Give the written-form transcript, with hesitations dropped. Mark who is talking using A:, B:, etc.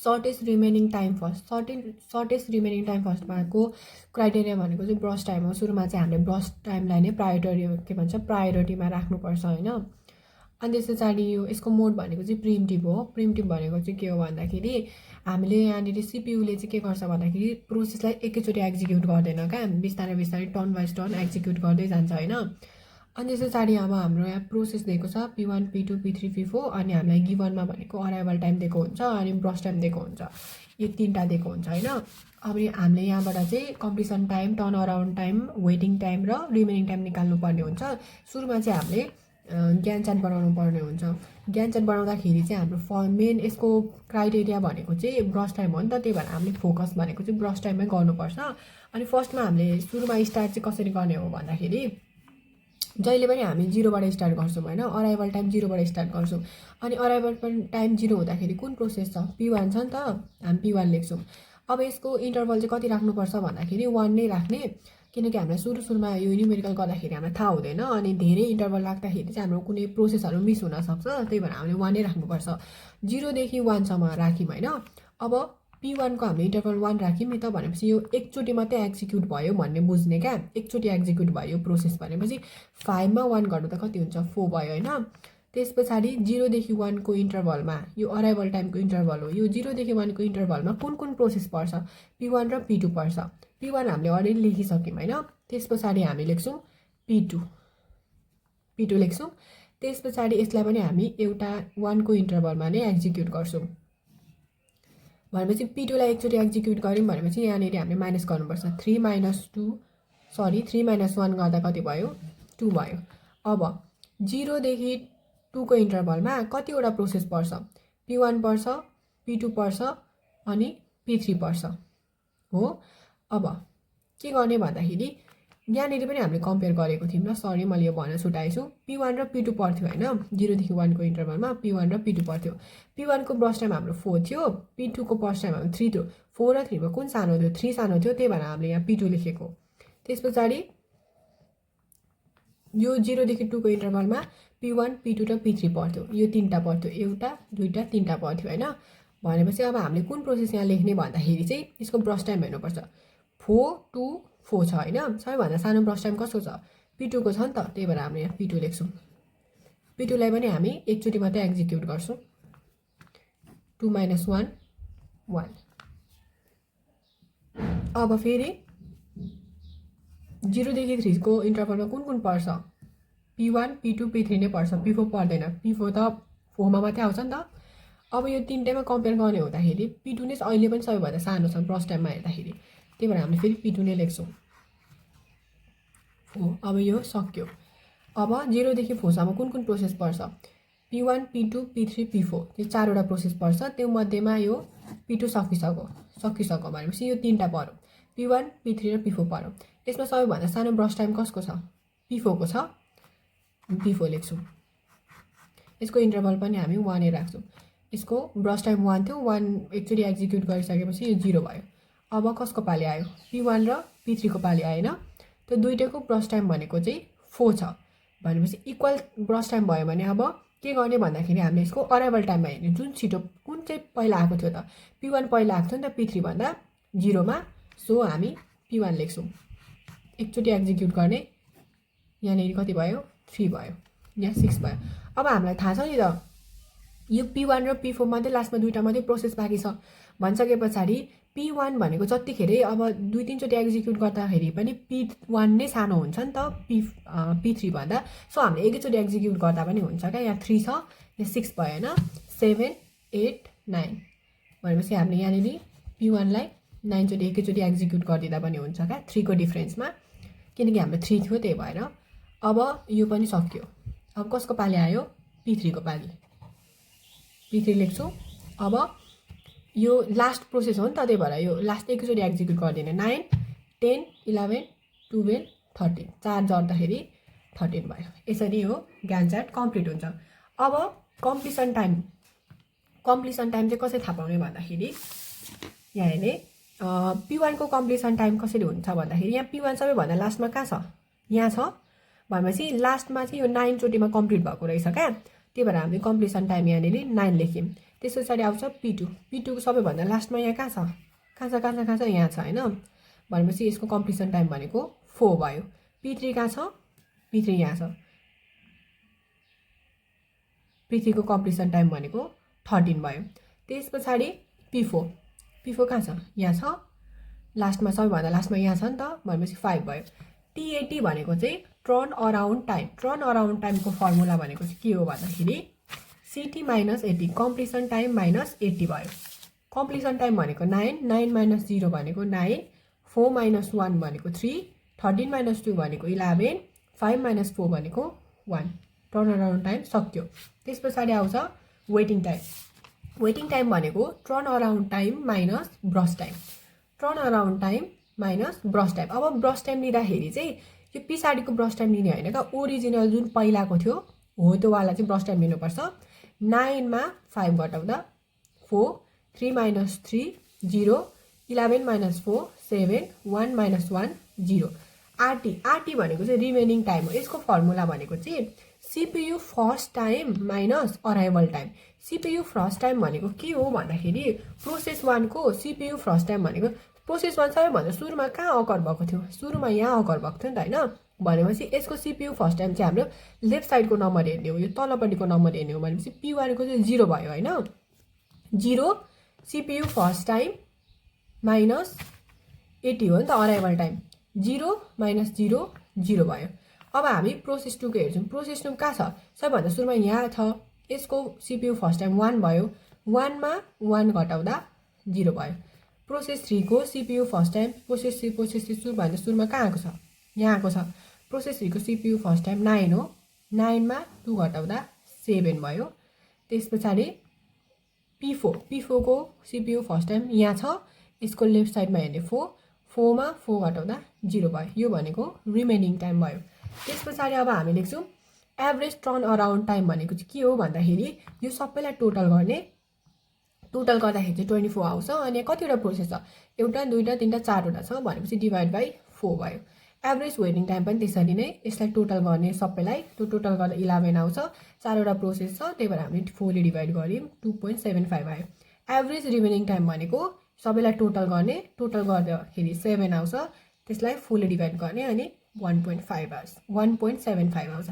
A: Shortest remaining time फर्स्टमाको criteria भनेको चाहिँ brush time हो। सुरुमा चाहिँ हामीले ब्रस टाइमलाई नै प्रायोरिटीमा राख्नुपर्छ होइन। अनि त्यस पछाडि यसको मोड भनेको चाहिँ प्रिम्टिभ हो। प्रिम्टिभ भनेको चाहिँ के हो भन्दाखेरि हामीले यहाँनिर सिपियुले चाहिँ के गर्छ भन्दाखेरि प्रोसेसलाई एकैचोटि एक्जिक्युट गर्दैन क्या, बिस्तारै बिस्तारै टर्न बाई टर्न एक्जिक्युट गर्दै जान्छ होइन। अनि त्यस पछाडि अब हाम्रो यहाँ प्रोसेस दिएको छ P1 P2 P3 P4 अनि हामीलाई गिभनमा भनेको अराइभल टाइम दिएको हुन्छ अनि ब्रस टाइम दिएको हुन्छ, यो तीनटा दिएको हुन्छ होइन। अब हामीले यहाँबाट चाहिँ completion time, turn around time, waiting time र रिमेनिङ टाइम निकाल्नु पर्ने हुन्छ। सुरुमा चाहिँ हामीले ग्यान्ट चार्ट बनाउनु पर्ने हुन्छ। ग्यान्ट चार्ट बनाउँदाखेरि चाहिँ हाम्रो मेन यसको क्राइटेरिया भनेको चाहिँ ब्रस टाइम हो नि त, त्यही भएर हामीले फोकस भनेको चाहिँ ब्रस टाइममै गर्नुपर्छ। अनि फर्स्टमा हामीले सुरुमा स्टार्ट चाहिँ कसरी गर्ने हो भन्दाखेरि जहिले पनि हामी 0बाट स्टार्ट गर्छौँ होइन, अराइभल टाइम 0बाट स्टार्ट गर्छौँ। अनि अराइभल टाइम 0 हुँदाखेरि कुन प्रोसेस छ, P1 छ नि त, हामी P1 लेख्छौँ। अब यसको इन्टरभल चाहिँ कति राख्नुपर्छ भन्दाखेरि 1 नै राख्ने, किनकि हामीलाई सुरुमा यो न्युमेरिकल गर्दाखेरि हामीलाई थाहा हुँदैन अनि धेरै इन्टरभल राख्दाखेरि चाहिँ हाम्रो कुनै प्रोसेसहरू मिस हुनसक्छ, त्यही भएर हामीले 1 नै राख्नुपर्छ। 0 देखि 1 सम्म राख्यौँ होइन। अब P1 को हामीले इन्टरभल 1 राख्यौँ नि त भनेपछि यो एकचोटि मात्रै एक्जिक्युट भयो भन्ने बुझ्ने क्या, एकचोटि एक्जिक्युट भयो प्रोसेस भनेपछि 5 मा 1 गर्नु त कति हुन्छ, 4 भयो होइन। त्यस पछाडि 0 देखि 1 को इन्टरभलमा यो अराइभल टाइमको इन्टरभल हो, यो 0 देखि 1 को इन्टरभलमा कुन कुन प्रोसेस पर्छ, P1 र P2 पर्छ। P1 हामीले अलरेडी लेखिसक्यौँ होइन। त्यस पछाडि हामी लेख्छौँ P2 लेख्छौँ। त्यस पछाडि यसलाई पनि हामी एउटा 1 को इन्टरभलमा नै एक्जिक्युट गर्छौँ भनेपछि P2 लाई एकचोटि एक्जिक्युट गऱ्यौँ भनेपछि यहाँनिर हामीले माइनस गर्नुपर्छ। 3 - 1 गर्दा कति भयो, 2 भयो। अब 0 देखि 2 को इन्टरभलमा कतिवटा प्रोसेस पर्छ, P1 पर्छ, P2 पर्छ अनि P3 पर्छ हो। अब के गर्ने भन्दाखेरि यहाँनिर पनि हामीले कम्पेयर गरेको थियौँ ल, सरी मैले यो भन्न छुटाएछु। P1 र P2 पर्थ्यो होइन, 0 देखि 1 को इन्टरभलमा P1 र P2 पर्थ्यो। P1 को ब्रस टाइम हाम्रो 4 थियो, P2 को ब्रस टाइम हाम्रो 3 थियो। 4 र 3 मा कुन सानो थियो, 3 सानो थियो, त्यही भएर हामीले यहाँ P2 लेखेको। त्यस पछाडि यो 0 देखि 2 को इन्टरभलमा P1 P2 र P3 पर्थ्यो, यो तीनटा पर्थ्यो, एउटा दुईटा तीनटा पर्थ्यो होइन। भनेपछि अब हामीले कुन प्रोसेस यहाँ लेख्ने भन्दाखेरि चाहिँ यसको ब्रस टाइम हेर्नुपर्छ। 4 2 4 छ होइन, सबैभन्दा सानो ब्रस टाइम कसको छ, P2 को छ नि त, त्यही भएर हामीले यहाँ P2 लेख्छौँ। P2 लाई पनि हामी एकचोटि मात्रै एक्जिक्युट गर्छौँ। 2 - 1 1। अब फेरि 0 देखि 3 को इन्टरभलमा कुन कुन पर्छ, P1 P2 P3 नै पर्छ, P4 पर्दैन, P4 त 4 मा मात्रै आउँछ नि त। अब यो तिनटैमा कम्पेयर गर्ने हुँदाखेरि P2 नै अहिले पनि सबैभन्दा सानो छ ब्रस टाइममा हेर्दाखेरि, त्यही भएर हामीले फेरि P2 नै लेख्छौँ। अब यो सक्यो। अब 0 देखि 4 सम्म कुन कुन प्रोसेस पर्छ, P1 P2 P3 P4, यो चारवटा प्रोसेस पर्छ। त्यो मध्येमा यो P2 सकिसक्यो भनेपछि यो तीनटा पर्यो, P1 P3 र P4 पर्यो। यसमा सबैभन्दा सानो ब्रस टाइम कसको छ, P4 को छ, P4 लेख्छौँ। यसको इन्टरभल पनि हामी 1 नै राख्छौँ। यसको ब्रस टाइम 1 थियो, 1 एकचोटि एक्जिक्युट गरिसकेपछि यो 0 भयो। अब कसको पाली आयो, P1 र P3 को पाली आएन। त्यो दुईटैको ब्रस टाइम भनेको चाहिँ 4 छ भनेपछि इक्वल ब्रस टाइम भयो भने अब के गर्ने भन्दाखेरि हामीले यसको अराइभल टाइममा हेर्ने, जुन छिटो कुन चाहिँ पहिला आएको थियो त, P1 पहिला आएको थियो नि त P3 भन्दा 0 मा, सो हामी P1 लेख्छौँ। एकचोटि एक्जिक्युट गर्ने, यहाँनिर कति भयो, 3 भयो, यहाँ 6 भयो। अब हामीलाई थाहा छ नि त यो P1 र P4 मात्रै लास्टमा दुईटा मात्रै प्रोसेस बाँकी छ भनिसके पछाडि P1 भनेको जतिखेरै अब 2-3 चोटि एक्जिक्युट गर्दाखेरि पनि P1 नै सानो हुन्छ नि त P3 भन्दा। सो हामीले एकैचोटि एक्जिक्युट गर्दा पनि हुन्छ क्या, यहाँ 3 छ, यहाँ 6 भयो होइन, 7 8 9 भनेपछि हामीले यहाँनिर P1 लाई 9 चोटि एकैचोटि एक्जिक्युट गरिदिँदा पनि हुन्छ क्या, 3 को डिफरेन्समा, किनकि हाम्रो 3 थियो त्यही भएर। अब यो पनि सक्यो। अब कसको पाली आयो, P3 को पाली, P3 लेख्छौँ। अब यो लास्ट प्रोसेस हो नि त, त्यही भएर यो लास्ट एकैचोटि एक्जिक्युट गरिदिने। 9 10 11 12 13, 4 जोड्दाखेरि 13 भयो। यसरी यो ग्यान्ट चार्ट कम्प्लिट हुन्छ। अब कम्प्लिसन टाइम चाहिँ कसरी थाहा पाउने भन्दाखेरि यहाँ हेर्ने, P1 को कम्प्लिसन टाइम कसरी हुन्छ भन्दाखेरि यहाँ P1 सबैभन्दा लास्टमा कहाँ छ, यहाँ छ भनेपछि लास्टमा चाहिँ यो 9 चोटिमा कम्प्लिट भएको रहेछ क्या, त्यही भएर हामीले कम्प्लिसन टाइम यहाँनिर 9 लेख्यौँ। त्यस पछाडि आउँछ P2 P2 को सबैभन्दा लास्टमा यहाँ कहाँ छ यहाँ छ हैन भनेपछि यसको कम्प्लिसन टाइम भनेको 4 भयो P3 कहाँ छ P3 यहाँ छ P3 को कम्प्लिसन टाइम भनेको 13 भयो त्यस पछाडि P4 कहाँ छ यहाँ छ लास्टमा सबैभन्दा लास्टमा यहाँ छ नि त भनेपछि 5 भयो T80 भनेको चाहिँ टर्न अराउन्ड टाइम को फर्मुला भनेको चाहिँ के हो भन्दाखेरि CT - 80 कम्प्लिसन टाइम - 80 भयो कम्प्लिसन टाइम भनेको 9 - 0 भनेको 9 4 - 1 भनेको 3 13 - 2 भनेको 11 5 - 4 भनेको 1 टर्न अराउन्ड टाइम सक्यो त्यस पछाडि आउँछ वेटिङ टाइम भनेको turn around time minus brush time अब ब्रस टाइम लिँदाखेरि चाहिँ यो पछाडिको ब्रस टाइम लिने हैन का ओरिजिनल जुन पहिलाको थियो हो त्यो वाला चाहिँ ब्रस टाइम लिनुपर्छ 9 मा 5 घटाउँदा 4 3 - 3 0 11 - 4 7 1 - 1 0 RT भनेको चाहिँ रिमेनिङ टाइम हो यसको फर्मुला भनेको चाहिँ CPU first time minus arrival time CPU first time भनेको के हो भन्दाखेरि प्रोसेस 1 को CPU फर्स्ट टाइम भनेको प्रोसेस 1 सबैभन्दा सुरुमा कहाँ अकर भएको थियो सुरुमा यहाँ अकर भएको थियो नि त हैन भनेपछि यसको CPU फर्स्ट टाइम चाहिँ हाम्रो लेफ्ट साइडको नम्बर हेर्ने हो यो तलपट्टिको नम्बर हेर्ने हो भनेपछि P1 को चाहिँ 0 भयो हैन 0 CPU फर्स्ट टाइम माइनस 80 हो नि त अराइभल टाइम 0 - 0 0 भयो अब हामी प्रोसेस 2 को हेर्छौं प्रोसेस 2 कहाँ छ सबैभन्दा सुरुमा यहाँ छ यसको CPU फर्स्ट टाइम 1 भयो 1 मा 1 घटाउँदा 0 भयो प्रोसेस 3 को CPU फर्स्ट टाइम प्रोसेस 3 सुरुभन्दा सुरुमा कहाँ आएको छ यहाँ आएको छ प्रोसेस 3 को CPU फर्स्ट टाइम 9 हो 9 मा 2 घटाउँदा 7 भयो त्यस पछाडि P4 को CPU फर्स्ट टाइम यहाँ छ यसको लेफ्ट साइडमा हेर्ने 4 मा 4 घटाउँदा 0 भयो यो भनेको रिमेनिङ टाइम भयो त्यस पछाडि अब हामी लेख्छौं एभरेज टर्न अराउन्ड टाइम भनेको चाहिँ के हो भन्दाखेरि यो सबैलाई टोटल गर्दाखेरि चाहिँ 24 आउँछ अनि कतिवटा प्रोसेस छ एउटा दुईटा तीनटा चारवटा छ भनेपछि डिभाइड बाइ 4 भयो एभरेज वेटिङ टाइम पनि त्यसरी नै यसलाई टोटल गर्ने सबैलाई त्यो टोटल गर्दा 11 आउँछ चारवटा प्रोसेस छ त्यही भएर हामीले 4 ले डिभाइड गर्यौं 2.75 आयो एभरेज रिमेनिङ टाइम भनेको सबैलाई टोटल गर्दाखेरि 7 आउँछ त्यसलाई 4 ले डिभाइड गर्ने अनि 1.75 आउँछ